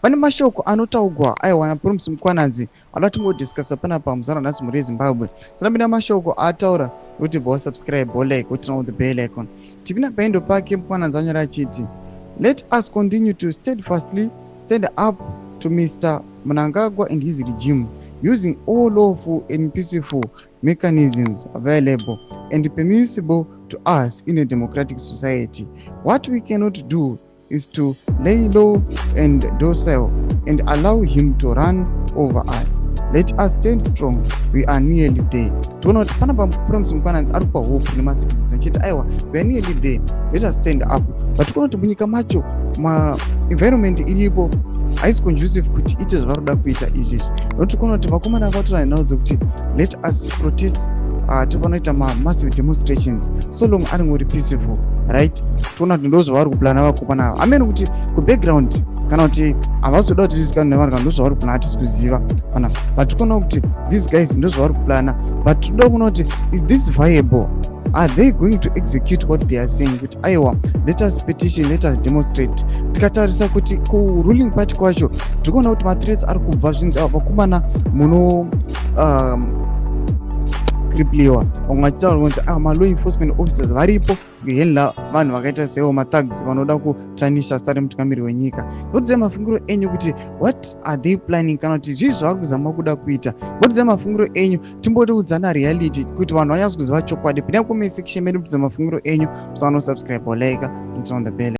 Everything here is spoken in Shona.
Pane mashoko anotaugwa aiwa naPromise Mukwananzi anoda tingodiscussa panapa muzana nhasi, mhuri yeZimbabwe. Sanapinda mashoko aataura kuti bva wasubscribe, wolike, woturn on the bell icon. Tipinda paendo pake, Mukwananzi anyora achiti, "Let us continue to steadfastly stand up to Mr Mnangagwa and his regime using all lawful and peaceful mechanisms available and permissible to us in a democratic society. What we cannot do is to lay low and docile and allow him to run over us. Let us stand strong. We are nearly there." Toona kuti panapa Promise Mukwananzi ari kupa hope nemacitizens achiti, aiwa, we are nearly there, let us stand up. But kuona kuti munyika macho maenvironment iripo haisi conducive kuti ite zvavari kuda kuita izvizvi, nokuti kuona kuti vakomana vatora nhau dzekuti let us protest, tofanoita mamassive demonstrations, so long anenge uri peaceful, right? Toona kuti ndo zvavari kuplana vakomana ava. Amene kuti kubackground kana kuti havazoda kuti tizikanwe nevanhu kana ndo zvavari kuplana, hatisi kuziva kana. But tikuona kuti these guys ndo zvavari kuplana, but toda kuona kuti is this viable? Are they going to execute what they are saying, kuti aiwa, let us petition, let us demonstrate? Tikatarisa kuti kuruling party kwacho, tikuona kuti mathreats ari kubva, zvinzi ava vakomana muno cripliwa. Vamwe vachitaura kunzi ah, malaw enforcement officers varipo kuhandla vanhu vakaita sewo mathugs vanoda kutarnisha zita remutungamiri wenyika. Ngotidzai mafungiro enyu kuti what are they planning, kana kuti zvii zvavari kuzama kuda kuita. Ngotidzai mafungiro enyu, timbotiudzana reality kuti vanhu vanyatso kuziva chokwadi. Pinda comment section medu, kutidza mafungiro enyu. Musanosubscribe, like and on the bell.